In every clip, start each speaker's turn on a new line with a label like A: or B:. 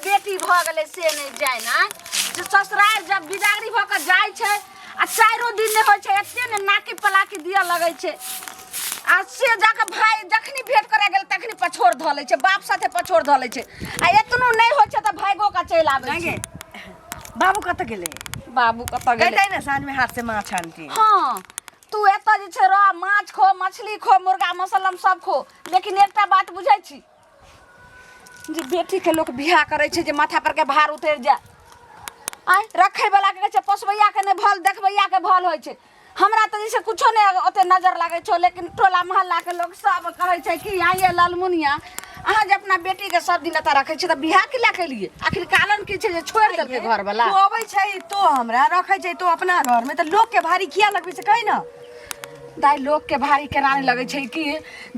A: बेटी भऽ गेलै से नहि जाय ना जे ससुरारि जब बिदागरी भऽ कऽ जाइ छै आ चारिो दिन नहि होइ छै एते ने नाकी पलाकी दिअ लगै छै आ से जाकऽ भाय जखनी भेंट करय गेल तखनी पछोड़ धऽ लै छै बाप साथे पछोड़ धऽ लै छै आ एतनो नहि होइ छै तऽ भाइगो के चलि आबै छै
B: बाबू कतऽ गेलै
A: बाबू कतऽ गेलै
B: कहतै ने साँझमे हाथ से माछ आनती
A: हँ तू एतऽ जे छै रह माछ खो मछली खो मुर्गा मसल्लम सब खो लेकिन एकटा बात बुझै छी जे बेटीके लोक बियाह करै छै जे माथा पर के भार उतरि जाय आँय रखै वाला के कहै छै पोसबैया के नहि भल देखबैया के भल होइ छै हमरा तऽ जे छै कुछो नहि ओते नजर लागै छौ लेकिन टोला मोहल्ला के लोक सब कहै छै कि आइए ललमुनिया अहाँ जे अपना बेटीके सब दिन एतऽ रखै छियै तऽ बियाह की लए केलियै आखिर कारण की छै जे छोड़ि देलकै घरवला
B: तू अबै छै तो हमरा रखै छै तो अपना घरमे तऽ लोकके भारी किया लगबै छै कहि न
A: दाइ लोक के भारी केना नहि लगै छै कि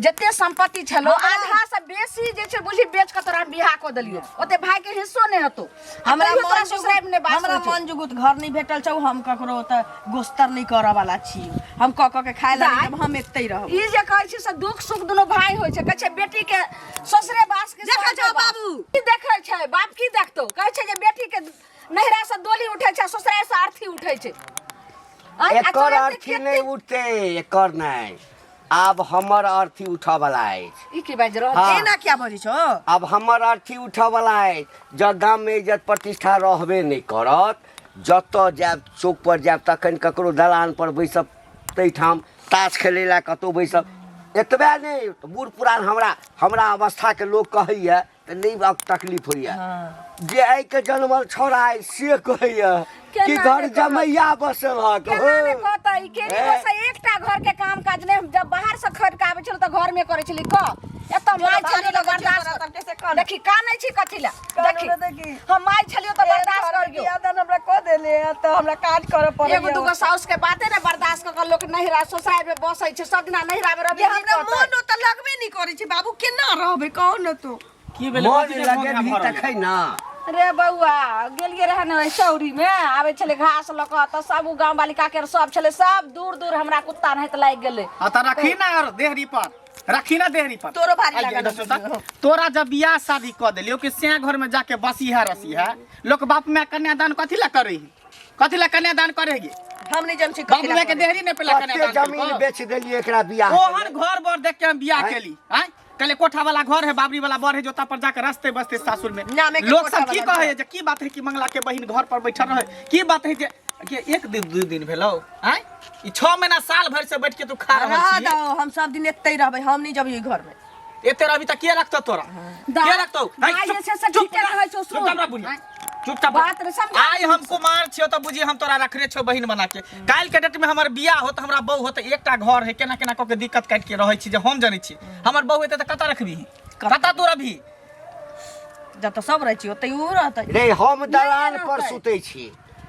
A: जते संपत्ति छलो आधा से बेसी जे छै बुझी बेच के तोरा हम बियाह कऽ देलियो ओते भाई के हिस्सो नहि हेतो
B: हमरा
A: तैयो तोरा
B: मन
A: ससुरारि मे नहि बास
B: हमरा
A: होइ छौ।
B: मन जुगुत घर नहि भेटल छौ हम ककरो ओतऽ गोस्तर नहि करऽ वाला छी हम कऽ कऽ के खाय ला
A: दाइ,
B: जब हम एतै रहब
A: ई जे कहै छी से दुख सुख दुनू भाई होइ छै कहै छै बेटी के ससुरे बास के
B: देखै छौ
A: स्वर्गे बास।
B: बाबू।
A: की देखै छै बाप की देखतौ कहै छै जे बेटी के नैहरा से डोली उठै छै ससुरारि से अर्थी उठै छै आँय, आ
C: एकर
A: तोरा एते
C: अर्थी नहि उठतै एकर नहि आब हमर अर्थी उठऽ वाला अछि
A: ई की बाजि रहल
C: हाँ।
B: एना किया बजै छौ
C: आब हमर अर्थी उठऽ वाला अछि जँ गाममे इज्जत प्रतिष्ठा रहबे नहि करत जतऽ जायब चौक पर जायब तखन ककरो दलान पर बैसब ताहिठाम ताश खेलै लए कतहु बैसब एतबे नहि बूढ़ पुरान हमरा हमरा अवस्थाके लोक कहैए तऽ नहि आब तकलीफ होइए जे एहिके जनमल छौड़ा अइ से कहैए कि
A: केना
C: घर
A: नहि कहत?
C: जमैया बसेलक
A: केना नहि कहतै ई केनी
C: ए।
A: बस एकटा घर के काम काज नहि हम जब बाहर से खट के आबै छलहुँ तऽ घर में करै छली कह एतऽ माय छलियै तऽ बर्दाश्त देखी कानै छी कथी लए देखी
B: देखी।
A: हम माय छलियै तऽ बर्दाश्त कर गियो
B: दान हमरा कऽ देले तऽ हमरा काज करऽ पड़ै
A: एगो दूगो साउस के बाते ने बर्दाश्त कऽ के लोक नहिरा सोसाइ में बसै छै सब दिना नहिरा में रहबे
B: हमरा मन ओतऽ लगबे नहि करै छै बाबू केना रहबै कहू ने तू
D: की भेलै
C: मन
D: कथी के
C: लगेबही
D: भरल?
C: तखन ने
A: रे बौआ गेलियै रहए ने ओहि चौरी मे आबै छलै घास लऽ कऽ तऽ सब ओ गाँव वाली काकेर सब छलै सब दूर दूर हमरा कुत्ता नाहित लागि गेलै
D: आ तऽ रखी ना और देहरी पर रखी ना देहरी पर
B: तोरो भारी
D: आइ
B: लागल
D: इधर सुन तऽ, तोरा जब बियाह शादी कऽ देलियौ कि सैं घर में जाके बसी है रसी है लोक बाप माय कन्यादान कथी ला करे है कथी ला कन्यादान करेगी
B: हम नहीं जन छी
D: बाप माय के देहरी नहीं पेला
C: कते
D: कन्यादान
C: जमीन
D: करिकऽ।
C: बेच देलियै एकरा बियाह के
D: ओहन घर बर देख के हम बियाह केली आँय कहले कोठा वाला घर है बाबरी वाला बर है जोता पर जाके रस्ते बसते सासुर में
B: नामे के
D: लोग
B: कोठा
D: सब की
B: वाला
D: कहे जे की बात है कि मंगला के बहिन घर पर बैठल रहे की बात है जे के एक दिन दू दिन भेलो आँय ई 6 महीना साल भर से बैठ के तू खा रहल
B: रह
D: छी
B: दो हम सब दिन एते रहबै हम नहीं जब घर में
D: एते रहबी त के रखतो तोरा
A: दा-
D: के रखतो
A: दाइ जे छै से ठीके कहै छौ, सुन।
D: चुपचाप रह बुढ़िया चुपचाप
A: बात रे समझा
D: आइ हम कुमार छियो त बुझी हम तोरा रखने छियो बहिन बना के काल्हि के डेट में हमर बियाह होत हमरा बहू होत एकटा घर है केना केना क के दिक्कत काटि के रहै छी जे हम जनै छी हमर बहू हेतै त कतऽ रखबी कतऽ तू रहबी
B: जतऽ सब रहै छी ओतै उ रहतै
C: रे हम दलान पर
A: रहतै।
C: सुतै छी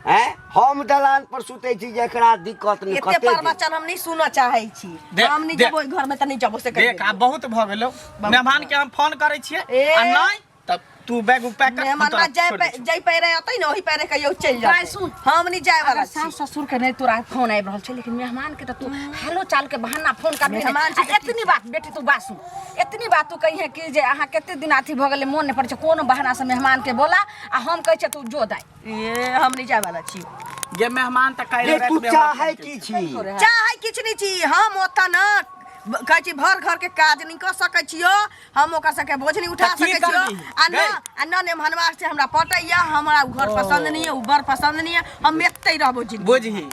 C: हैं हम दलान पर सुतै छी जेकरा दिक्कत नहि
B: एते
C: कते दिन।
B: प्रवचन हम नहीं सुनऽ चाहै छी
D: देख,
B: हम नहीं
D: देख।
B: जेबो ओहि घर में तऽ नहीं जेबो से कहि
D: देख आब बहुत भऽ गेलो मेहमान के हम फोन करै छियै
B: ए।
D: आ नहि तब तू बैग उग पैक कर हम
B: मेहमान
D: तोरा
B: जाय
D: छोड़ि दै छियौ।
B: जाय पैरे अतै ने ओहि पैरे कहियो चलि
A: दाइ
B: जाय
A: सुन।
B: हम नहीं जाय वाला
A: अगर
B: छी
A: सास ससुर के नहीं तोरा फोन आबि रहल छै लेकिन मेहमान के तऽ तू हालो चाल के बहाना फोन कर
B: मेहमान छै तऽ
A: एतनी बात बेटी तू बात सुन एतनी बात तू कहिहे कि जे अहाँ कते दिन अथी भऽ गेलै मोन नहि पड़ै छै कोनो बहाना से मेहमान के बोला आ हम कहै छियै तू जो दाइ
B: ए हम नहीं जाय वाला छी
D: गे मेहमान तऽ काल्हि
C: रे
D: राति
C: तू
D: मे हमरा
C: चाहै
D: फोन
C: की छी
B: चाहै किछु नहीं छी हम ओतऽ न कहै छी भर घर के काज नहीं कऽ सकै छियो हम ओकर सबके बोझ नहीं उठा
D: तऽ की
B: सकै छियो
D: करबिही?
B: आ न
D: गै?
B: आ न नेमहनवा से हमरा पटैया हमरा उ घर पसंद नहीं है उ बर पसंद नहीं है हम एतै रहबो जिंदगी
D: बुझही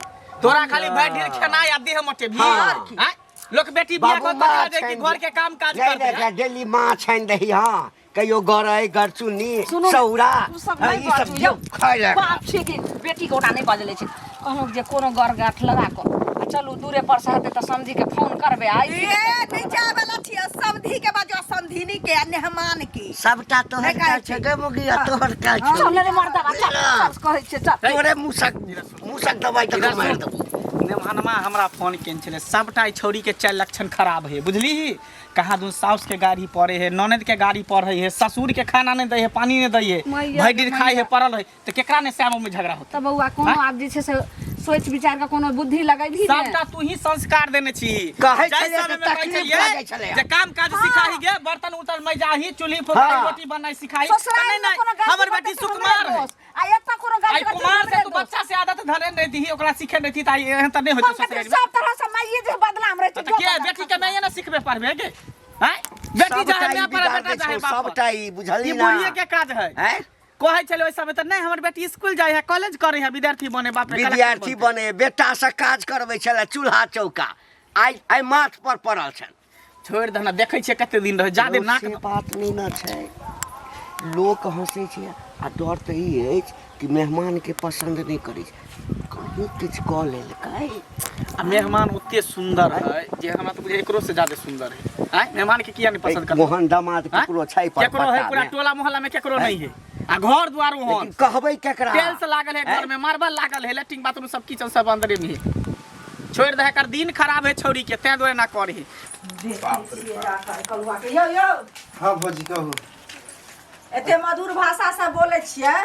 D: तोरा खाली भरि ढेर खेनाइ आ देह मोटेबही
C: हाँ।
D: आँय? लोक बेटी बियाह
C: बाबू
D: कऽ कऽ
C: माछ
D: जे कि
C: आनि
D: घर के काम काज
C: नहि
D: करतै
C: नहि डेली माछ आनि दही हँ कहियो गरई गरचुन्नी
A: सुनू ने,
C: सौरा
A: तू सब
C: हँ,
A: नहि
C: ई सब
A: बाजू
C: दियौ
A: यौ।
C: खाय लए
A: बाप छै कि बेटी के ओना नहि बजले छै कहलहुँ जे कोनो गर गाठ लगा कऽ आ चलू दूरे पर से हेतै तऽ समझी के फोन करबै आ
B: ए नहीं जाय वाला छी समधी के बाजो समधिनी के आ मेहमान के
C: सबटा तोहर
B: नहि
C: का
B: खाइ
C: छै
B: छी।
C: गे मुगिया तोहर का छै
A: चल रे मर्दबा चल चल कहै छै चल
C: तोरे मुसक मुसक दवाई तक मारि देबो
D: मेहमानमा हमरा फोन केने छलै सबटा ई छौड़ी के चालि लक्षण खराब है बुझलीही कहाँ दून साउस के गाड़ी पड़े है ननद के गाड़ी पड़े है ससुर के खाना नहीं दै है पानी नहीं दै है
A: मैया
D: भरि
A: गे
D: दिन खाइ है
A: मैया।
D: पड़ल है तऽ केकरा ने श्यामो में झगड़ा होतै
A: तऽ बौआ कोनो आब जे छै से सोचि विचार कऽ कोनो बुद्धि लगेबही ने
D: सबटा तू ही संस्कार देने छी
C: कहै
D: जाहि
C: छलियै
D: समय
C: तऽ
D: में कहै
C: तकलीफ
D: छलियै
C: भऽ जाइ छलैए।
D: जे काम काज सिखाही गे बर्तन उर्तन मैजाही चूल्ही फुकाही
C: हाँ।
D: रोटी बनाई सिखाही तऽ
A: ससुराल
D: नहि
A: में
D: नहि
A: कोनो गलती
D: हमर बेटी ओकरा सिखेने रहिती तऽ आइ एहन तऽ नहि होइत
A: हम कहै
D: ससुरारिमे।
A: सब तरह से माइये जे बदनाम रहै छै
D: तऽ के बेटी के माइये ने सिखबे पढ़बे गे हैं बेटी
C: सबटा
D: जाहे
C: ई
D: माय पर
C: बिगाड़
D: बेटा
C: दै
D: जाहे
C: छौ,
D: बाप पर।
C: सबटा ई बुझलही
D: ई
C: ना
D: बुढ़िए के काज है
C: हैं
D: कहै छलै ओहि समय तऽ नहि हमर बेटी स्कूल जाइ है कॉलेज करै है विद्यार्थी बने बाप रे कलेक्टर
C: विद्यार्थी
D: बनतै।
C: बने बेटा से काज करबै छलै चूल्हा चौका आइ आइ माथ पर पड़ल छनि
D: छोड़ि दह ना देखै छियै कते दिन रहै जादे
C: यौ,
D: नाक
C: से बात नहि ने छै लोक हँसै छै आ डर तऽ ई अछि कि मेहमानके पसन्द नहि करै छै कहीं किछु कऽ लेलकै
D: आ मेहमान ओते सुंदर है जे हमरा तऽ बुझाइ एकरो से ज्यादा सुंदर है आँय मेहमान के किया नहीं पसंद करतै
C: मोहन दामाद
D: आँय?
C: केकरो छै पर
D: केकरो है
C: पत्ता
D: पूरा
C: मे।
D: टोला मोहल्ला में केकरो नहीं है आ घर द्वार ओहन
C: लेकिन कहबै केकरा
D: टाइल्स लागल है घर में मार्बल लागल है लैट्रिन बाथरूम सब किचन सब अंदरे में है छोड़ दे एकर दिन खराब है छौरी के तें दुआरे ना करे
B: कलुआ के यौ यौ
E: हाँ भौजी कहू
B: एते मधुर भाषा से बोलै छियै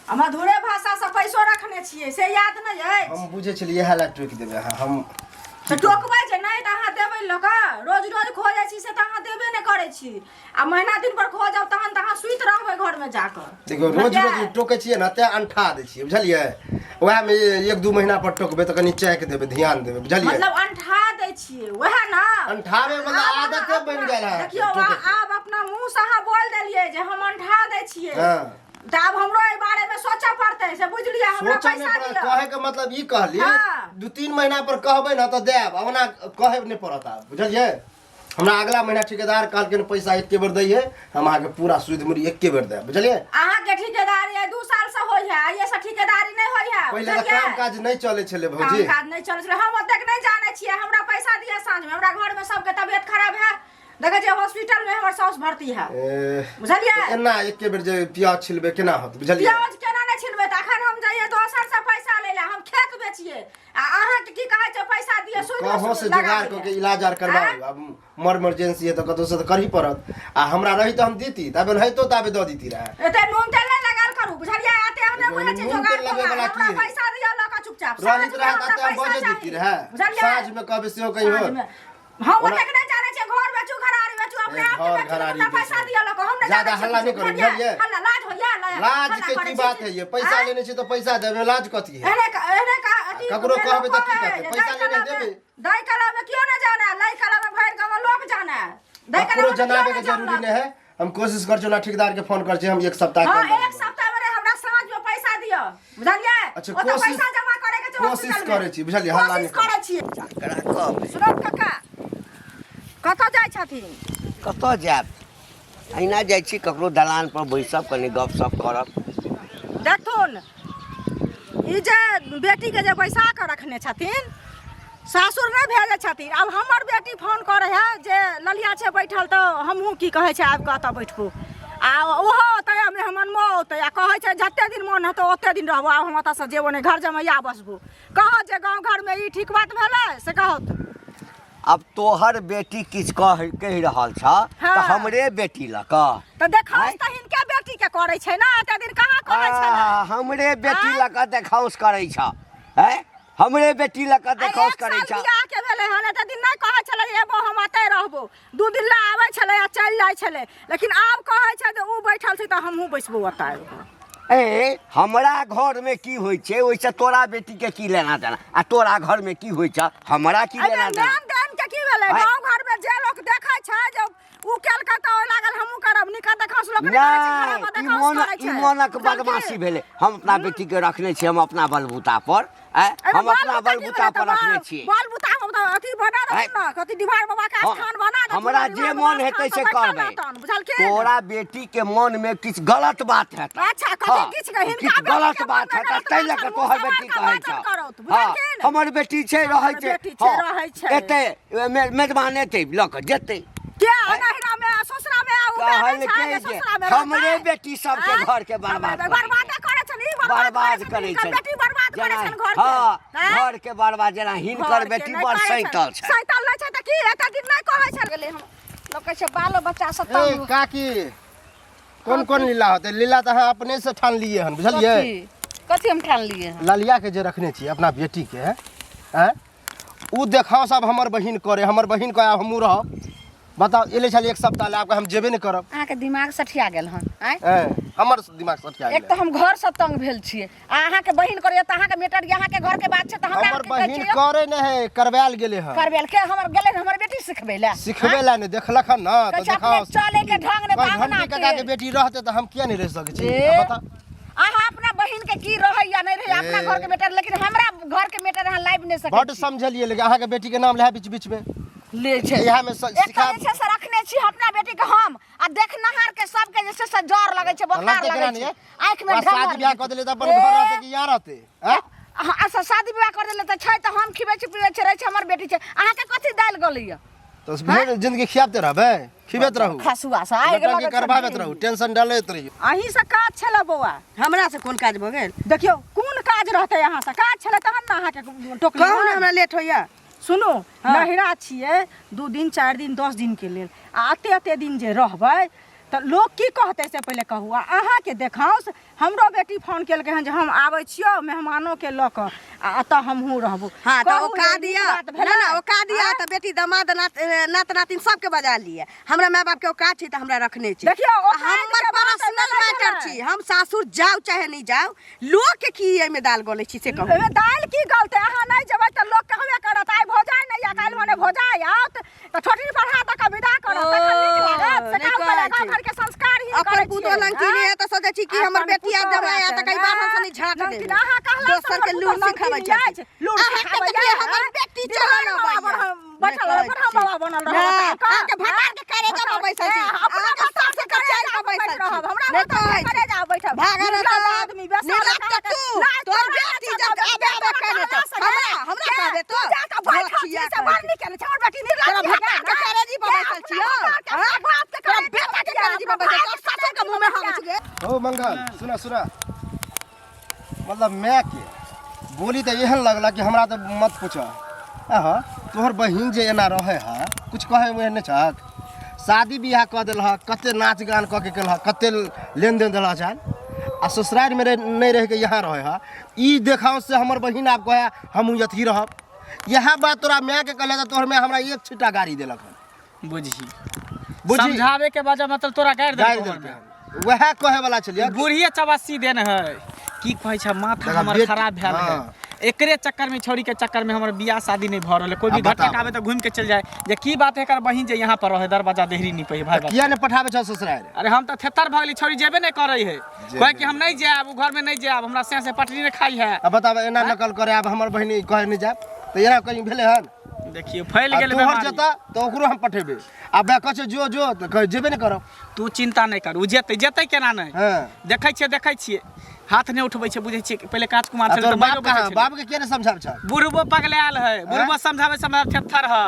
B: आ मधुरे भाषा से पैसो रखने छियै से याद नहि अछि
E: हम बुझै छलियै इएह लए टोकि देबै अहाँ हम
B: तऽ टोकबै जे नहि तऽ अहाँ देबै लऽ कऽ रोज रोज खो जाइ छी से तऽ अहाँ देबे नहि करै छी आ महीना दिन पर खो जाउ तहन तऽ अहाँ सुति रहबै घरमे जाकऽ
E: देखियौ रोज रोज टोकै छियै ने तैं अंठा दै छियै बुझलियै उएहमे एक दू महीना पर टोकबै तऽ कनि चेक देबै ध्यान देबै बुझलियै
B: मतलब अंठा दै छियै वएह ने
E: अंठाबै मतलब
B: आब अहाँ
E: आदते बनि गेल है
B: देखियौ
E: टोकैके।
B: आब अपना मुँह से अहाँ बोल देलियै जे हम अंठा दै छियै
E: हँ।
B: तऽ आब हमरो एहि बारे मे सोचऽ पड़तै से बुझलियै हमरा
E: सोचऽ नहि
B: पैसा
E: पड़त
B: दिअ
E: कहैके मतलब ई कहली
B: हँ।
E: दू तीन महीना पर कहबै ने तऽ देब आ ओना कहै नहि पड़त आब बुझलियै हमरा अगला महीना ठेकेदार कहलखिन पैसा एके बेर दैहे हम अहाँके पूरा सूद मुरी एके बेर देब बुझलियै
B: अहाँके ठेकेदारी आइ 2 साल से होइ है आइए से ठेकेदारी नहि होइ है
E: पहिले तऽ काम काज नहि चलै छलै
B: काम
E: भौजी
B: काज नहि चलै छलै हम ओतेक नहि जानै छियै हमरा पैसा दिअ साँझमे हमरा घरमे सबके तबियत खराब है देखै छियै हॉस्पिटल में हमर साउस भर्ती है
E: ए,
B: बुझलियै
E: एना एके बेर जे प्याज छिलबै केना होत बुझलियै
B: प्याज केना नहि छिलबै तऽ अखन हम जइयै दोसर से पैसा लै लए हम खेत बेचियै आ अहाँके की कहै छै पैसा दिअ सूद
E: कहाँ से
B: लगा
E: जुगाड़ कऽ के
B: दिअ।
E: इलाज आर करबाउ आब मर इमरजेंसी है तऽ कतौ से तऽ करही पड़त आ हमरा रही तऽ हम देती ताबे रहितो ताबे दऽ देती रहए
B: एते नून तेल नहि लगाल करू बुझलियै एते हम नहि बुझै छियै
E: नून
B: जोगाड़
E: तेल लगबै
B: तोगाड़।
E: वला की
B: हमरा
E: है?
B: पैसा दिअ लऽ कऽ चुपचाप
E: रहित
B: साँझमे
E: रहए
B: हमरा
E: तऽ हम
B: पैसा
E: बजे
B: चाही।
E: देती रहए
B: बुझलियै
E: साँझमे कहबै सेहो कहीं होत
B: साँझमे हम
E: ओना-
B: ओतेक नहि जानै छियै घर बेचू घरारी बेचू अपने
E: ए,
B: आप के
E: घर
B: बेचू
E: घरारी
B: हमरा पैसा
E: बेचू।
B: दिअ लऽ कऽ हम नहि
E: ज्यादा
B: जानै
E: हल्ला
B: छियै
E: नहि करू,
B: बुझलियै?
E: बुझलियै?
B: हल्ला लाज होइया
E: लाज के की बात है ये पैसा लेने छी तऽ पैसा देबै लाज कथी है
B: एहने एहने का अथी
E: ककरो
B: लोक
E: कहबै तऽ की
B: कहै
E: कहतै?
B: जे
E: पैसा
B: दै
E: लेने
B: कला मे-
E: देबै।
B: दै कला में केओ नहि जाने लै कला में भरि गाँव में लोक जाने दै कला
E: ककरो
B: में केओ
E: जनाबे के
B: नहि
E: जरूरी
B: जानलक।
E: नहि है हम कोशिश कर छी ठेकेदार के फोन कर छी हम एक सप्ताह के
B: हाँ
E: अंदर
B: एक सप्ताह में हमरा साँझ में पैसा दिअ बुझलियै
E: अच्छा,
B: ओतऽ
E: कोशिश-
B: पैसा जमा करे के छै
E: कोशिश
B: हॉस्पिटल में।
E: करै छी, बुझलियै? हल्ला नहि
B: कोशिश करै छी
C: ककरा कहबै
B: सुनब काका कतऽ जाइ छथिन
C: कतऽ जायब अहिना जाइ छी ककरो दलान पर बैसब कनि गपशप करब
B: देखथुन ई जे बेटीके जे बैसा कऽ रखने छथिन सासुर नहि भेजै छथिन आब हमर बेटी फोन करै है जे ललिया छै बैठल तऽ हमहूँ की कहै छै आबि कऽ एतऽ बैठबो आ ओहो औतै आ मेहमानो औतै आ कहै छै जते दिन मोन हेतौ ओते दिन रहबो आब हम ओतऽसँ जेबो नहि घर जमैया बसबो कहऽ जे गाँव घरमे ई ठीक बात भेलै से कहत
C: आब तोहर बेटी किछु कह कहि रहल छ
B: हाँ।
C: तऽ हमरे बेटी लऽ कऽ
B: तऽ देखाउस तऽ हिनके बेटीके करै छै ने एते दिन कहाँ करै छलै
C: आ, हमरे बेटी
B: आँय?
C: लऽ कऽ देखाउस करै छ हैं हमरे बेटी लऽ कऽ
B: आइ
C: देखाउस
B: एक
C: करै
B: साल
C: छ
B: बियाह के भेलै हन एते दिन नहि कहै छलै जे एबो हम एतै रहबो दू दिन ला आबै छलै आ चलि जाइ छलै लेकिन आब कहै छै जे ओ बैठल छै तऽ हमहूँ बैसबो ओतऽ आबि कऽ
C: ए हमरा घरमे की होइ छै ओहिसँ तोरा बेटीके की लेना देना आ तोरा घरमे की होइ छ हमरा की
B: एहिमे
C: लेना देना
B: लेन देन के की भेलै
C: आँय?
B: गाँव घरमे जे लोक देखै छै जे उ केलकै तऽ ओहि लागल हमहूँ करब नीका देखाउस लोक नहि करै छै
C: नहि
B: खराब
C: ई
B: देखाउस
C: मोन
B: करै
C: ई
B: छै
C: मोनक
B: बुझलखिन?
C: बदमाशी भेलै हम अपना बेटीके रखने छियै हम अपना बलबूता पर आँय
B: एहिमे
C: हम अपना
B: बाल
C: बलबूता
B: बुता की
C: पर
B: भेलै तऽ
C: रखने
B: बाल-
C: छियै
B: बाल बुता हम तऽ अथी बना
C: आँय?
B: देथुन ने कथी डिभार बाबा के
C: हाँ,
B: स्थान बना देथुन
C: हमरा
B: डिहबार
C: जे
B: बाबा
C: मोन
B: स्थान
C: हेतै
B: पर
C: से
B: बैठल
C: करबै
B: रहतन, बुझलखिन
C: तोरा बेटी के मन में किछु गलत बात हेतै
B: अच्छा, कथी
C: हाँ,
B: किछु के- हिनका
C: किछु
B: बेटी
C: गलत
B: के
C: बात
B: मन में
C: हेतै
B: गलत
C: ताहि लऽ
B: बात
C: कऽ
B: छल,
C: तोहर
B: मुँह
C: बेटी
B: सवार
C: कहै
B: कऽ
C: छौ
B: बाजल करौत,
C: हाँ
B: बुझलखिन?
C: हमर बेटी छै रहै
B: हमर
C: छै
B: बेटी छै,
C: हाँ,
B: रहै छै।
C: एतै मेजबान एतै लऽ कऽ जेतै
B: के नहिरा में ससुरा में आ उबे नहि छै
C: कहलकै
B: जे
C: जे
B: ससुरा में रहतै।
C: हमरे बेटी सबके
B: आँय?
C: घर के बर्बाद
B: हमरे
C: करै
B: बर्बाद करै छनि ई बर्बाद
C: बर्बाद करै
B: हिनकर
C: छनि
B: बेटी बर्बाद करै
C: जेना
B: छनि घर के
C: हाँ
B: आँय?
C: घर के बर्बाद जेना हिनकर
B: घर के
C: बेटी
B: नहि
C: बड़
B: करै छनि।
C: सैतल छै
B: सैतल नहि छै तऽ की एते दिन नहि कहै छल
A: गेलै हम लोक कहै छै बालो बच्चा सब
E: ए
A: तंग
E: काकी कोन कोन लीला होतै लीला तऽ अहाँ अपने से ठान लिए हन बुझलियै
A: कथी कथी हम ठान लिए हन
E: ललिया के जे रखने छी अपना बेटी के आँय उ देखाओ सब हमर बहिन करे हमर बहिन के आब हमहूँ रहब बताओ एले छलियै एक सप्ताह लए, आब हम जेबे नहि करब।
A: अहाँके दिमाग सठिया गेल हन आँय?
E: एँ, हमर दिमाग सठिया
A: एक
E: गेल।
A: तऽ हम घरसँ तंग भेल छियै आ अहाँके बहिन करैया तऽ अहाँके मेटर यऽ, अहाँके घरके बात छै तऽ हमरा
E: हमर
A: की कहै
E: बहिन
A: छियै?
E: करे नहि है, करवायल गेलै हन।
A: करबेल के हमर गेलै हन हमर बेटी सिखबै लए।
E: सिखबै लए नहि, देखलक हन ने
A: कहै
E: तऽ
A: छै अपने
E: देखाओ।
A: चले के ढंग नहि
E: कहै
A: तऽ
E: घंटी
A: अंगना
E: काका के
A: के
E: बेटी रहतै तऽ हम किया नहि रहि सकै छी?
A: ए।
E: आब बता।
A: अहाँ अपना बहिन के की रहै या नहि रहै अपना
E: ए।
A: घर के मेटर, लेकिन हमरा घर के मेटर अहाँ लाबि नहि सकै
E: बड्ड
A: छी।
E: समझलियै, लेकिन अहाँके बेटी के नाम लए बीच बीच में
A: ले छै।
E: इएह में
A: एक
E: सिखा
A: जे छै से रखने छी अपना बेटी के हम आ देखनहार के सबके जे छै से जर लगै छै, बोखार
E: लगतै
A: लगै
E: केना
A: छै,
E: नहि?
A: आँखि में
E: ओकरा
A: ढमर
E: शादी बियाह कऽ देलियै तऽ अपन
A: ए।
E: घर रहतै कि यहाँ रहतै? आँय?
A: अहाँ अच्छा शादी विवाह कर देले तऽ छै तऽ हम खिबै छी पिबै छी रहै छै हमर बेटी छै, अहाँके कथी दालि गलैया?
E: तऽ भरि जिंदगी खियाबते रहबै, खिबैत रहू,
A: खसुआ से आगि
E: नौटंकी
A: लगै छै
E: करबाबैत रहू, टेंशन डालैत रहियौ।
B: अहीं से काज छलै बौआ।
F: हमरा से कोन काज भऽ गेल?
B: देखियौ कोन काज रहतै, अहाँ से काज छलै तहन ने अहाँके टोकली।
F: कहू ने, हमरा लेट होइया।
B: सुनू, नहिरा छियै 2 दिन 4 दिन 10 दिन के लेल, आ एते एते दिन जे रहबै तऽ लोक की कहतै से पहिले कहू। आ अहाँके देखाउस हमरो बेटी फोन केलकै हन जे हम आबै छियौ मेहमानोके लऽ कऽ आ एतऽ हमहूँ रहबो।
F: हाँ, तऽ
B: कहू
F: औकात
B: जे नीक
F: यऽ।
B: बात भेलै?
F: ना, ना, औकात यऽ
B: आँय?
F: तऽ बेटी दामाद नात नातिन सबके बजा लिअ। हमरा माय बाप के औकात छै तऽ हमरा रखने छै।
B: देखियौ,
F: आ
B: औकात
F: हमर
B: के बात
F: पर्सनल
B: नहि
F: मैटर
B: भेलै।
F: छी, हम सासुर जाउ चाहे नहि जाउ, लोक के की एहिमे दाल गलै छी से कहू।
B: एहिमे दालि की गलतै? अहाँ नहि जेबै तऽ लोक कहबे करत आइ भौजाइ नहि यऽ, काल्हि भने भौजाइ आओत तऽ छोटनी पर हाथ दऽ कऽ विदा करत, तखन नीक लागत? से
F: नहि
B: कहू पहिले
F: कहै
B: गाँव
F: छी।
B: घरके संस्कार ही
F: अपन
B: करै
F: पुतोह
B: छियै,
F: लंकी
B: आँय?
F: नहि है तऽ सोचै छी कि हमर
B: अपन
F: बेटी आब
B: पुतोह
F: जमाय आयत तऽ कहीं बाहर से नहि झाँट
B: लंकी
F: देबै।
B: अहाँ कहला से
F: दोसर के
B: हमर
F: लूर
B: पुतोह
F: सिखाबै
B: लंकी
F: छथिन।
B: अछि, लूर
F: अहाँके
B: सिखाबै
F: देखलियै
B: अछि,
F: हमर
B: आँय?
F: बेटी
B: दिमाग
F: चलल
B: बाबा
F: अबैया।
B: बैठल
F: नहि
B: रहब,
F: कहै
B: ब्रह्म
F: छी।
B: बाबा बनल रहब,
F: ना,
B: बताउ कऽ?
F: अहाँके भतार के करेजा पर बैसल छी।
B: ए, अपना
F: अहाँके
B: भतार
F: सासु के चैन पर बैसल छी।
B: रहब, हमरा
F: नहि
B: भतार के
F: कहै छी।
B: करेजा पर बैठब।
F: भागल
B: निर्लज्ज
F: रहत।
B: आदमी, बेसार
F: निर्लज्ज
B: अहाँके।
F: तू,
B: नहि,
F: तोहर
B: तोरा
F: बेटी
B: अच्छा
F: जब
B: बात
F: आबे आबे
B: तोरा
F: कहने
B: कहला
F: छौ।
B: से
F: हमरा
B: नहि।
F: हमरा
B: के?
F: कहबे
B: तू
F: तो?
B: जा कऽ बैठल छी,
F: लठिया
B: से
F: कहै
B: बड़
F: छी।
B: नीक केने छै, हमर बेटी निर्लज्ज
F: तोरा
B: भए
F: भतार
B: गेल,
F: के
B: आँय?
F: करेजी पर
B: के
F: बैसल
B: अपना
F: छियौ?
B: भतार के,
F: आँय?
B: अपना बाप के
F: तोरा
B: करेजी
F: बेटा के
B: पर
F: करेजी पर बैसल
B: बैठल
F: तोर सासुर के मुँह में हम छी
E: ओ मंगल, सुना सुना, मतलब माय के बोली तऽ एहन लगला कि हमरा तऽ मत पूछ। आहा, तोहर बहिन जे एना रहे है, कुछ कहे उहे नहि छक? शादी बियाह कऽ देलहक, कते नाच गान कऽ के केलहक, कते लेन देन देलहक चाल, आ ससुरारिमे नहि रहिके यहाँ रहे है, ई देखाओ से हमर बहिन आब कहे हमहूँ अथी रहब। इएह बात तोरा मायके कहले तऽ तोहर माय हमरा एक छिट्टा गाड़ी देलक हन।
D: बुझी
E: बुझी।
D: समझावे के बाद मतलब तोरा गारि
E: गारि
D: देलकौ हमर
E: देलकै हन। वएह कहे वाला छलियै।
D: बूढ़िए चबासी देन है, की कहै छै, माथा
E: देखा,
D: हमर खराब भेल है।
E: हाँ।
D: एकरे चक्कर में, छौड़ी के चक्कर में हमर बियाह शादी नहीं भऽ रहल है। कोई भी
E: अब बताउ।
D: घटक आवे तऽ घूम के चल जाए जे की बात है, एकर बहिन जे यहाँ पर रहे दरवाजा देहरी नहीं पे भाई बाप।
E: किया नहि पठाबै छौ ससुरारि?
D: अरे हम तऽ थेथर भऽ गेली, छौड़ी जेबे नहीं करै है, कहै कि हम नहीं जायब, उ घर में नहीं जायब, हमरा से से पटरी नहीं खाई है।
E: अब बताब, एना नकल करे, आब हमर बहिन कहे नहि जायब तऽ एना कहीं भेलै हन?
D: देखियौ फैल
E: आ
D: गेल
E: तोहर
D: बीमारी।
E: जेता तऽ ओकरो हम पठेबै, आ बे कहै छै जो जो तऽ कहै जेबे नहि करब।
D: तू चिंता नहीं कर, उ जेतै, जेतै केना नहि।
E: हाँ।
D: देखै छियै, देखै छियै, हाथ नहि उठबै छै, बुझै छियै कि पहिले काज कुमार
E: आ
D: छलै
E: तोहर
D: तऽ
E: बाप
D: मारि
E: कहाँ? बाप के किया नहि समझाबै छह?
D: बुढ़बो पगलायल है, बुढ़बो समझाबै समझाबै थेथर है,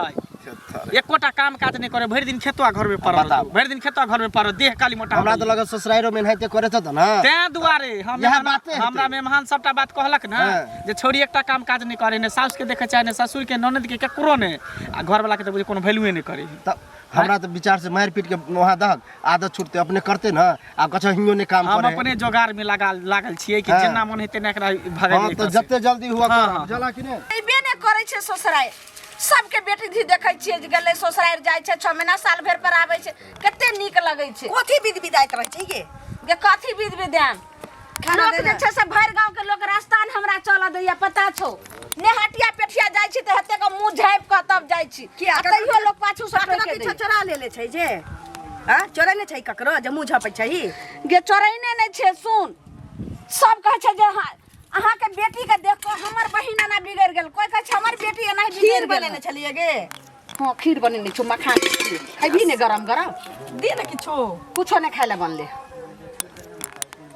D: एकोटा काम काज नहि करे, भरि दिन खेतवा घर में पड़ल
E: बताउ।
D: रहतौ, भरि दिन खेतवा घर में पड़ल, देह काली मोटा
E: हमरा
D: हो
E: तऽ
D: गेलै।
E: लगल ससुराइरो में एनाहिते करैत हेतौ ने।
D: तें दुआरे हम
E: इएह
D: मेहमान-
E: बाते हेतै।
D: हमरा मेहमान सबटा बात कहलक ने
E: हाँ।
D: जे छौड़ी एकटा काम काज नहि करे, ने साउस के देखे चाहे, ने ससुर के, ननद के, केकरो ने, आ घरवाला के तऽ बुझे कोनो वैल्यूए नहि करे।
E: तऽ हमरा तऽ विचार से मारि पीट के वहाँ दहक, आदत छूटते अपने करते ने, आ कछो हियो ने काम
D: हम
E: करे।
D: अपने जोगार में लागल छियै कि
E: हाँ।
D: जेना मन हेतै ने एकरा भगाइ
E: हाँ, तऽ जते जल्दी हुआ
D: हाँ,
E: करब।
D: हाँ।
E: जला कि नहि?
A: अयबे नहि करै छै ससुरारि, सबके बेटी धी देखै छियै जे गेलै ससुरारि, जाइ छै 6 महीना साल भरि पर आबै छै, कते नीक लगै छै।
F: कथी विध विदाइत रहै छै गे?
A: गे कथी विध विधान?
F: खाना
A: लोक जे
F: देना।
A: छै से भरि गाँव के लोक रास्ता ने हमरा चलऽ दैया, पता छौ ने? हटिया पेठिया जाइ छी तऽ हेते के मुँह झाँपि कऽ तब जाइ छी,
F: किया?
A: आ तैयो लोक पाछू से
F: ककरो
A: टोकि
F: किछो
A: दैया।
F: चोरा लेले छै जे? आ चोरै ने छै ककरो जे मुँह झपै छै?
A: गे चोरैने नहि छै, सुन, सब कहै छै जे हाँ, अहाँके बेटी के देख कऽ हमर बहिन एना बिगड़ि गेल, कोइ कहै छै हमर बेटी एना
F: खीर
A: बिगड़ि गेल।
F: बनेने छलियै गे?
A: हाँ खीर बनेने छौ, मखान के खीर खैबही ने गरम गरम?
B: दे ने किछो।
A: कुछो नहि खाय लए बनले,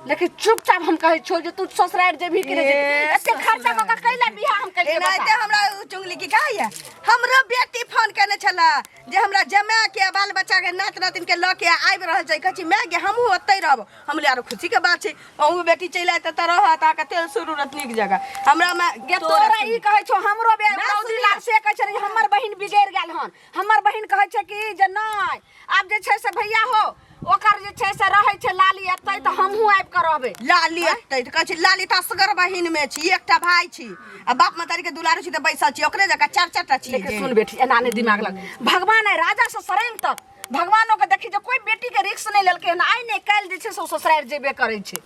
A: लेकिन चुपचाप हम कहै छौ जे तू ससुरारि जेबही कि नहि जेबही?
F: ए,
A: एते खर्चा कऽ कऽ कैला बियाह हम केलियै
F: एनाहिते
A: बता?
F: हमरा उ चुंगली की कहैया, हमरो बेटी फोन केने छला जे हमरा जमा के बाल बच्चा के नात नातिन के लऽ के आबि रहल छै। कहै छी माय गे हमहूँ ओतहि रहब। हम आरो खुशी के बात छै, अहूँ बेटी चलि आयत तऽ रहत, अहाँके तेल शुरू रहत नीक जगह। हमरा माय
A: गे तोरा ई कहै छौ, हमरो बे
F: ना
A: रौदी
F: सुनिए।
A: लाल से कहै छै जे हमर बहिन बिगड़ि गेल हन, हमर बहिन कहै छै कि जे नहि आब जे छै से भैया हो ओकर जे छै से रहै छै लाली एतै तऽ हमहूँ आबि कऽ रहबै।
F: लाली एतै तऽ कहै छी लाली तऽ असगर बहिन में छी, एकटा भाय छी आ बाप महतारी के दुलारू छी तऽ बैसल छी ओकरे जकाँ चारि चारि टा छी।
A: लेकिन सुन बेटी, एना नहि दिमाग लग, भगवान आइ राजा से सरेंग तक भगवानो के देखी जे कोई बेटी के रिक्स नहि लेलकै हन, आइ नहि काल्हि जे छै से ओ ससुरारि जेबे करै छै।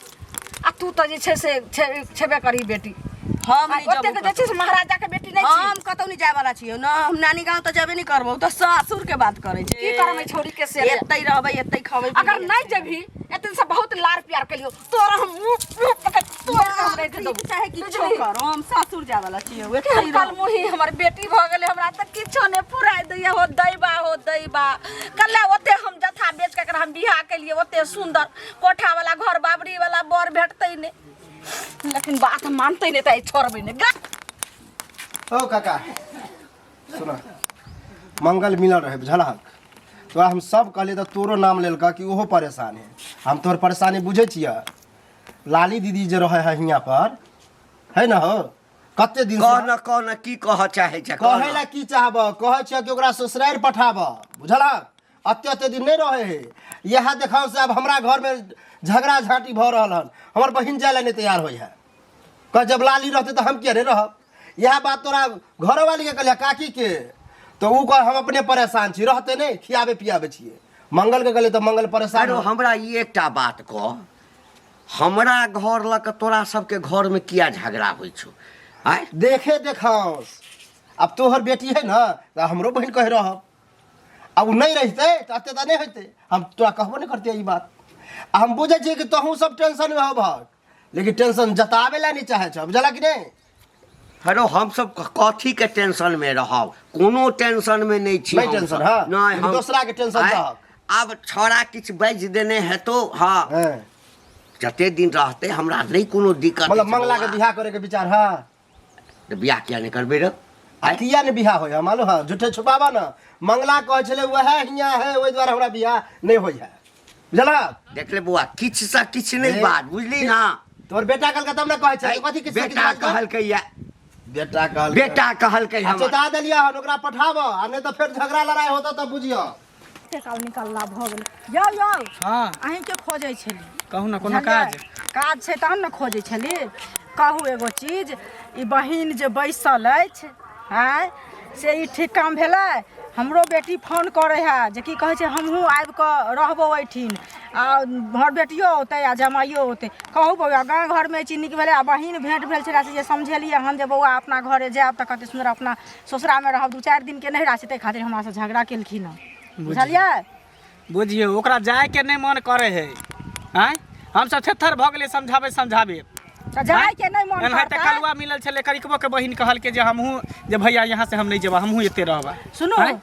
A: आ तू तऽ जे छै से छेबे करही बेटी।
F: हम नहि
A: ओतेक
F: जेबो
A: जे छै से महाराजा के बेटी नहि छी।
F: हम कतौ नहि जाय वाला छियौ न, हम नानी गाँव तऽ जेबे नहि करबौ, तऽ सासुर के बात करै छै।
A: की करबै छौड़ी के से?
F: एतै रहबै, एतै खबै।
A: अगर नहि जेबही, एते से बहुत लार प्यार केलियौ तोरा, हम मुँह मुँह पकड़ तोड़ के हम राखि देबौ।
F: चाहे किछो
A: बुझलिही?
F: कर, हम सासुर जाय वाला छियौ, एतै
A: केहन
F: रहब।
A: कलमुही हमर बेटी भऽ गेलै, हमरा तऽ किछो नहि फुराय दैया। हो दैबा, हो दैबा, कल्ले ओते हम जथा बेच के एकरा हम बियाह केलियै, ओते सुन्दर कोठा वाला घर बाबरी वाला बर भेटतै नहि, लेकिन बात मानतै नहि तऽ आइ छोड़बै नहि गा।
E: ओ काका सुन, मंगल मिलल रहे बुझलहक? तोरा हम सब कहलियै तऽ तोरो नाम लेलक कि ओहो परेशान है। हम तोहर परेशानी बुझै छियै। लाली दीदी जे रहे है हियाँ पर है न हो, कते दिन से
C: कह न, कह न, की कह चाहे छै? कह
E: कहै
C: न।
E: ला की चाहब? कहै छियै कि ओकरा ससुरारि पठाब, बुझलहक? अते अते दिन नहि रहे है। इएह देखाव से अब हमरा घर में झगड़ा झांटी भऽ रहल हन। हमर बहिन जाय ला नहि तैयार होइ है, कह जब लाली रहते तऽ हम किया नहि रहब। इएह बात तोरा घरोवाली के कहलियै, काकी के, तऽ ओ कह हम अपने परेशान छी, रहते नहि, खियाबे पियाबे छियै। मंगल के कहलियै तऽ मंगल परेशान
C: अरे
E: हो।
C: हमरा ई एकटा बात कह, हमरा घर लऽ कऽ तोरा सबके घरमे किया झगड़ा होइ छौ? आँय,
E: देखे देखाउस अब तोहर बेटी है न तऽ हमरो बहिन कहि रहब। आ ओ नहि रहितै तऽ एते तऽ नहि होइतै, हम तोरा कहबो नहि करतियै ई बात। आ हम बुझै छियै कि तोहूँ सब टेंशनमे होबहक, लेकिन टेंशन जताबै लए नहि चाहै छह, बुझलह कि नहि?
C: हेलो, हम सब कथी के टेंशन में रहब? कोनो टेंशन में नहीं छी।
E: नहि
C: हम
E: टेंशन,
C: सब।
E: हाँ।
C: नहीं,
E: लेकिन
C: हम
E: दोसरा के टेंशन
C: आँय,
E: दहक।
C: आब छौड़ा किछु बाजि देने हेतो। हाँ,
E: हाँ।
C: जते दिन रहते हमरा नहीं कोनो दिक्कत
E: मतलब
C: होइ छै
E: मंगला के
C: बौआ।
E: बियाह करे के विचार है?
C: तऽ बियाह किया नहीं करबै रे?
E: आ किया ने बियाह होय है मालूम है? झूठे छुपाबा ना। मंगला कहै छलै वएह हियाँ है, ओहि दुआरे हमरा बियाह नहि होइ है, बुझलह?
C: देख ले बौआ, किछु से किछु नहीं
E: ए,
C: बात, बुझली ना?
E: तोहर बेटा कहलकै तब ने कहै छै। कथी किछु
C: बेटा
E: किछु बात?
C: कहलकै या
E: बेटा कहलकै,
C: बेटा कहलकै
E: आ
C: हमर।
E: चेता देलियै हन, ओकरा पठाबऽ आ नहि तऽ फेर झगड़ा लड़ाइ होतऽ तऽ बुझियऽ।
B: कते काल निकलला भऽ गेलै। यौ यौ।
D: हाँ।
B: अहीँके खोजै छली।
D: कहू ने, कोनो
B: बुझलियै?
D: काज?
B: काज छै तहन ने खोजै छली। कहू एगो चीज, ई बहिन जे बैसल अछि आँय, से ई ठीक काम भेलै? हमरो बेटी फोन करै है जे की कहै छै, हमहूँ आबि कऽ रहबो एहिठिन आ हमर बेटियो औतै आ जमाइयो औतै। कहू बौआ, गाँव घरमे ई चीज नीक भेलै? आ बहिन भेँट भेल छलै से जे समझेलियै हन जे बौआ अपना घरे जायब तऽ कते सुन्दर अपना ससुरामे रहब, दू चारि दिनके नहिरा छै, ताहि खातिर हमरासँ झगड़ा केलखिन हँ, बुझलियै?
D: बुझियौ, ओकरा जायके नहि मन करै है। आँय, हमसब थेथर भऽ गेलियै समझाबै समझाबै।
B: तऽ जायके नहि मन
D: एनाहिते
B: करतै।
D: कलुआ मिलल छलै, करिकबो के बहिन कहलकै जे हमहूँ जे भैया यहाँ से हम नहि जेबै, हमहूँ एते रहबै।
B: सुनू
D: आँय?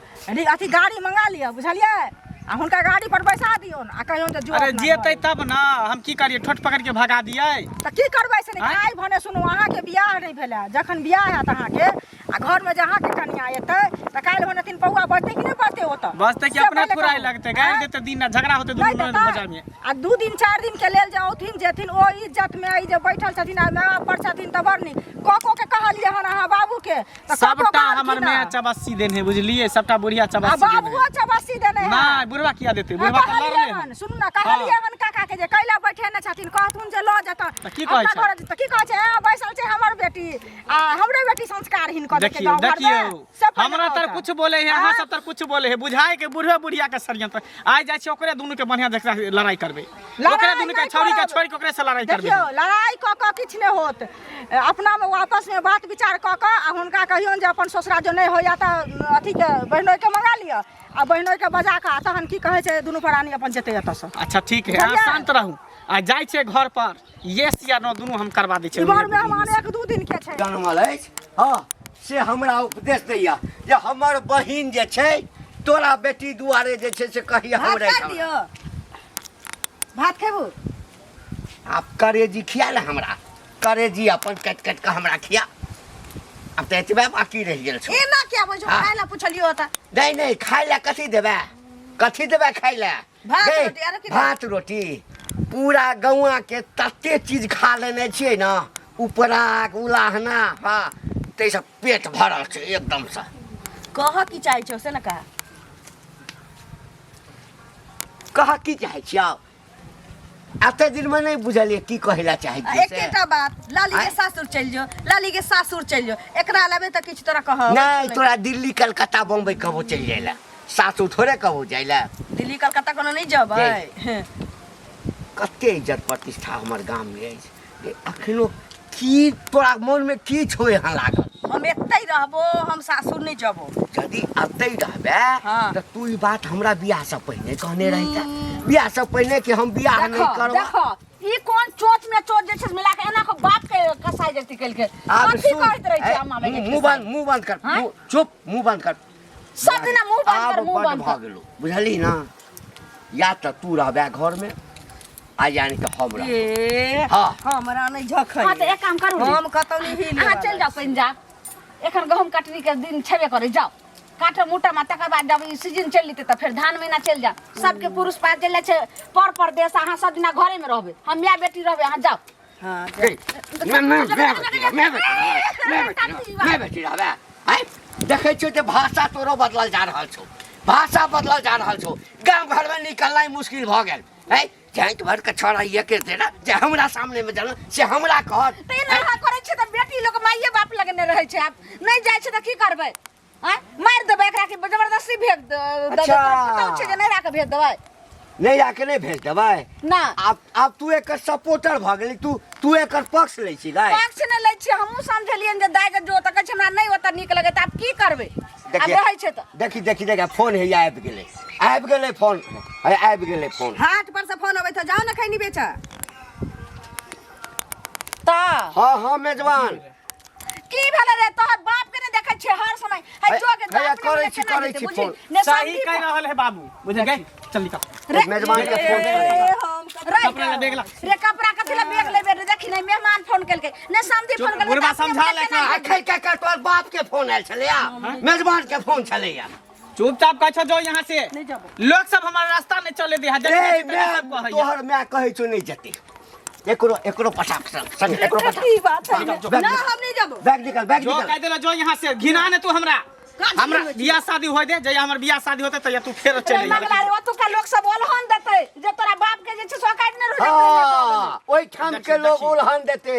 B: अथी गाड़ी मंगा लिअ, बुझलियै? आ हुनका गाड़ी पर बैसा दियौन आ कहियौन जे जो
D: अरे
B: अपना
D: जेतै
B: घरे।
D: तब ने, हम की करियै? ठोट पकड़ि के भगा दियै?
B: तऽ की करबै से नहि
D: आँय?
B: आइ भने सुनू, अहाँके बियाह नहि भेलै, जखन बियाह हैत अहाँके आ घरमे जे अहाँके कनिया एतै तऽ काल्हि भने तीन पौआ बजतै कि नहि बजतै ओतऽ?
D: बजतै कि
B: से
D: अपने
B: पहिले
D: फुराइ
B: कहू।
D: लगतै, गारि
B: आँय?
D: देतै, दिन राति झगड़ा होतै दुनू
B: नहि
D: ननद
B: तऽ
D: भौजाइमे।
B: आ 2 दिन 4 दिन के लेल जे औथिन जेथिन, ओ इज्जत में ई जे बैठल छथिन आ माय बाप पर छथिन तऽ बड़ नीक। कको के कहलियै हन अहाँ बाबू के तऽ कको
D: सबटा
B: कहलखिन
D: हमर
B: हन।
D: माय चबस्सी देने है, बुझलियै? सबटा बुढ़िया
B: आ
D: चबस्सी देने
B: बाबुओ
D: है।
B: चबस्सी देने है।
D: नहि, बुढ़वा किया देतै?
B: हँ,
D: बुढ़वा तऽ
B: कहलियै
D: लड़ले
B: हन,
D: है।
B: सुनू ने, कहलियै हन काका के जे कैला बैठे ने छथिन, कहथुन जे लऽ जेतन
D: तऽ की कहै
B: अपना
D: छै?
B: घरे। तऽ की कहै छै? ए, बैसल छै हमर बेटी आ हमरे बेटी संस्कारहीन कऽ देलकै
D: देखियौ
B: गाँव घरमे।
D: देखियौ,
B: से पहिले
D: हमरा
B: कहू
D: तर
B: तऽ।
D: कुछ बोले है, अहाँ
B: आँय?
D: सब तर कुछ बोले है, बुझाए के बुढ़वे बुढ़िया के षड्यंत्र। आइ जाइ छी ओकरे दुनू के बढ़िया देखा लड़ाई करबै,
B: लड़ाई
D: ओकरे दुनू के
B: नहि
D: छौड़ी के
B: करब।
D: छोड़ि के ओकरे से लड़ाई करबै।
B: देखियौ, लड़ाई कऽ कऽ किछु नहि होत, अपनामे आपसमे बात विचार कऽ कऽ आ हुनका कहियौन जे अपन ससुरा जो नहि होइए तऽ अथीके बहिनोइके मंगा लिअ आ बहिनोइके बजा कऽ आ तहन की कहै छै दुनू प्राणी अपन जेतै एतऽसँ।
D: अच्छा ठीक है, अहाँ
B: बुझलियै?
D: शांत रहू, आ जाइ छियै घर पर, यस या नो दुनू हम करवा दै छियै।
B: ई बर मेहमान 1-2 दिन के छै।
C: जनमल अछि, हँ, से हमरा उपदेश दैया जे हमर बहिन जे छै तोरा बेटी दुआरे जे छै से कहिया
F: भात
C: हमरा
F: खा दियौ, भात खेबू?
C: आब करेजी खिया ले हमरा, करेजी अपन काटि काटि कऽ हमरा खिया। आब तऽ एतबे बाकी रहि गेल छौ।
F: एना किया बजै छौ?
C: हाँ।
F: खाय लए पुछलियौ तऽ।
C: नहि नहि, खाय लए कथी देबै? कथी देबै खाय लए?
F: भात
C: गै,
F: रोटी, आरो की देबै?
C: भात रोटी। पूरा गौआँ के तते चीज खा लेने छियै ने, उपराग उलाहना, हाँ, ताहिसँ पेट भरल छै एकदमसँ।
F: कहऽ की चाहै छौ से ने कह।
C: कह की चाहै छियै एते दिनमे नहि बुझलियै की कहै लए चाहै छियै से।
F: एकेटा बात लाली के
C: आँय?
F: सासुर चलि जो लाली के सासुर चलि जो एकरा अलावे तऽ किछु तोरा कहब
C: नहि तोरा दिल्ली कलकत्ता बम्बई कबो चलि जाइ लए सासुर थोड़े कबो जाइ लए
F: दिल्ली कलकत्ता कोनो नहि जेबै
C: कते इज्जत प्रतिष्ठा हमर गाममे अछि जे अखनो की तोरा मोनमे की छौ एहन लागल
F: हम एतै रहबो हम सासुर नहि जेबो
C: यदि एतै रहबे
F: हाँ।
C: तऽ तू ई बात हमरा बियाहसँ पहिने कहने रहिते बियाहसँ पहिने कि हम बियाह नहि
A: देखो
C: करब
A: देखो ई कोन चोच में चोच जे छै मिला के एना को बाप के कसाई जैती कल के
C: आब
A: कथी
C: सुन
A: कहैत रहै छै
C: ए,
A: अम्मा में
C: मुँह बंद मुँह बंद कर
A: हाँ?
C: मुँह- चुप मुँह बंद कर
A: सब दिना मुँह बंद कर
C: आब
A: मुँह
C: बड्ड
A: बंद
C: भऽ
A: कर
C: गेलौ बुझली ना या तऽ तू रहबे घरमे आ यानी कि हम रहबै
F: ए
C: हाँ।
F: हमरा नहि झखै
A: हाँ तऽ एक काम करू ने
F: हम कतौ नहि हिले
A: अहाँ चलि जाउ पंजाब एखन गहूम कटनी के दिन छेबे करै जाउ काटो मोटा मा तकर बाद जब ई सीजन चलि जेतै तऽ फेर धान महीना चलि जाउ सबके पुरुष पात चलि जाइ छै पर परदेश अहाँ सब दिना घरेमे रहबै हम माय बेटी रहबै अहाँ जाउ
F: हाँ
C: ए, मैं मैं मैं बेटी रह- मैं बेटी रह- मैं बेटी रह- मैं बेटी रहबै आँय देखै छियौ जे भाषा तोरो बदलल जा रहल छौ भाषा बदलल जा रहल छौ गाम घरमे निकलनाइ मुश्किल भऽ गेल है झाँटि भरि के छौड़ा एके दे जे हमरा सामने में जल से हमरा कहत
A: तऽ एना अहाँ करै छियै तऽ बेटी लोक माइए बाप लग नहि रहै छै आब नहि जाइ छै तऽ की करबै आँय मारि देबै एकरा कि जबरदस्ती भेज देबै
C: अच्छा।
A: पुतहु छै जे नैहरा के भेज देबै
C: नहि जाके नहि भेज देबै
A: ना
C: आब आब तू एकर सपोर्टर भऽ गेली तू तू एकर पक्ष लै छी गाय
A: पक्ष नहि लै छियै हमहूँ समझलियनि जे दाइ के जो तऽ कहै छै हमरा नहि ओतऽ नीक लगै तऽ आब की करबै आब
C: देखिए
A: रहै छै तऽ
C: देखी देखी देखी फोन हैया आबि गेलै आबि गेलै फोन है आबि गेलै फोन
F: हाट पर से फोन अबै तऽ जाओ ने खैनी बेचऽ
A: तऽ
C: हाँ हाँ मेजबान
A: की भेलै रे तोहर बाप के नहि देखै छियै हर समय है जो के
C: हैया, करै छी, करै छी फोन।
D: सही कह रहल है बाबू बुझ गए चल निकल
A: रे
C: मेजबान के फोन करै
F: हम
A: रे
D: कपड़ा ला बैग ला।
A: रे कपड़ा कथी ला बैग लेबे रे देखी नहीं मेहमान फोन केलकै नहीं समझी फोन केलकै
D: बुढ़बा
A: तऽ अपने
D: समझा
A: मने
D: ले
A: केना
D: एकरा।
C: अखन के के तोहर बाप के फोन आयल छलैया मेजबान के फोन छलैया
D: चुपचाप कह छो जो यहाँ से
F: नहीं जाबो।
D: लोग सब हमारा रास्ता नहीं चले दे
C: ए मैं तोहर माय कहै छौ नहीं जेतै एकरो एकरो पटाक संग संग एकरो पटाक
A: की बात है
C: बैग
F: ना
C: निकाल,
F: हम नहीं जाबो
C: बैग निकाल बैग
D: जो
C: निकाल
D: कह देला जो यहाँ से घिना ने तू हमरा हमरा बियाह शादी होय दे जहिया हमर बियाह शादी होते तहिया तू फेर चले
A: रे मगला रे ओतुका लोक सब ओलहन देतै जे तोरा बाप के जे छै से औकात नहि रहै
C: हाँ ओहिठाम के
D: देखी,
C: लोग
D: देखी।
C: उलहन देतै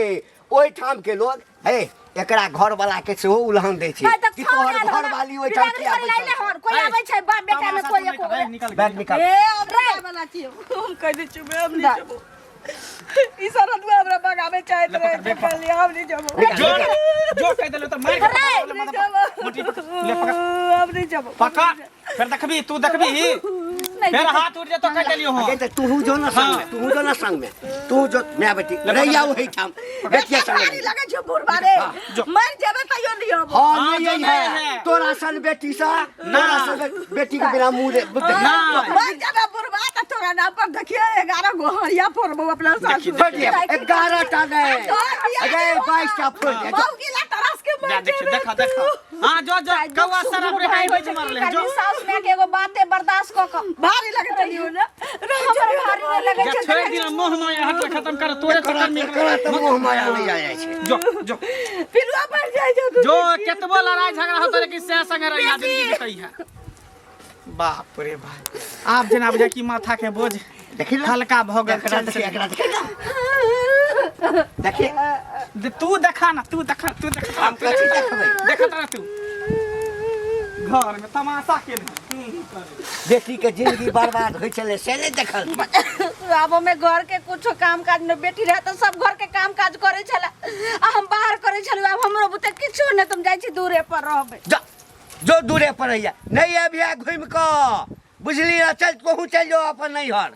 C: ओहिठाम के लोग हे एकरा घर वाला के सेहो उलहन दै छै
A: नहि तऽ
C: कि
A: फोन
C: तोहर
A: आयल
C: घर
A: हमरा।
C: वाली ओहिठाम
A: बिदागरी
C: किया
A: करै लए अयलै
C: बैसल
A: हन कोई आबै छै बाप बेटा मे कोई एको
D: निकल
C: बैग निकाल
F: ए हम नहीं जाए वाला छियै हम कह दै छियै हम नहीं जाबो ई सारा दुआ हमरा भगावे चाहत रहे जे कहलियै हम नहीं जाबो
C: निकाल,
D: जो
C: निकाल।
D: जो कह देलो तो मार के
A: रे,
D: पकड़,
F: जाबो
D: मोटी पकड़, ले पकड़
F: हम नहीं जाबो
D: पकड़ फिर देखबी तू देखबी फिर हाथ उठ जेतो कह देलियो
C: अरे
D: हां
C: तऽ तूहू जो ना संग में तूहू जो ना संग में तू जो मैं बेटी रहिया ओही ठाम बेटिया संग
F: भारी लगै छै बुढ़बा रे
D: जो।
F: मर जेबै तैयो नहीं आबो
C: हाँ
D: हाँ,
C: नहीं
D: जो
C: है
D: नहीं है।
C: तोरा सन बेटी सा तोरा सन बेटी के बिना मुंह दे
D: ना।
F: मर जेबै बुढ़बा तऽ तोरा नाम पर देखिए 11 गो हरिया फोड़बो अपना सासुर
C: बेटी 11 टा नहीं
F: तोहर बियाह
C: अरे
F: नहीं होता।
C: 22 टा फोड़ दे
F: मौगी ला तरस के मर
D: जा देखी
F: जेबै
D: देखा देखा हां जो जो कौआ सर अपने हाई
A: होइ छै,
D: मरले
A: की
D: जो
A: करबी, साउस माय के एगो बाते बर्दाश्त कऽ कऽ
F: भारी लगै छलियो ने
A: हमर भारी नहि लगै
D: जा
A: छै
D: छोड़ दिना मोह माया हट खत्म कर तोरे चक्कर में
C: एकरा तऽ मोह माया नहि आ जाइ छै
D: जो जो
F: पिलुआ पड़ जाइ छौ तू
D: जो केतबो लड़ाई झगड़ा होता लेकिन से संगे रही जिंदगी बीतई है बाप रे भाई आब जेना बुझा कि माथा के बोझ
C: देखी ना
D: हल्का भऽ गेल
C: एकरा
D: चल
C: देखी
D: चल।
C: एकरा देखी ना देखी
D: तू देखा ना तू देखा तू देखा
C: हम कथी देखबै
D: देखत रह तू घर में तमाशा के
C: बेटी के जिंदगी बर्बाद होइ छलै से नहि देखल
A: आब हमे घर के कुछो काम काज न बेटी रहे तऽ सब घर के काम काज करे छला आ हम बाहर करे छलु आब हमरो बुते किछो नहि तुम जाइ छी दूरे पर रहबै
C: जा जो दूरे पर रहिया नहीं अबिया घुमि कऽ बुझली ना चल तोहू चलि जो अपन नैहर।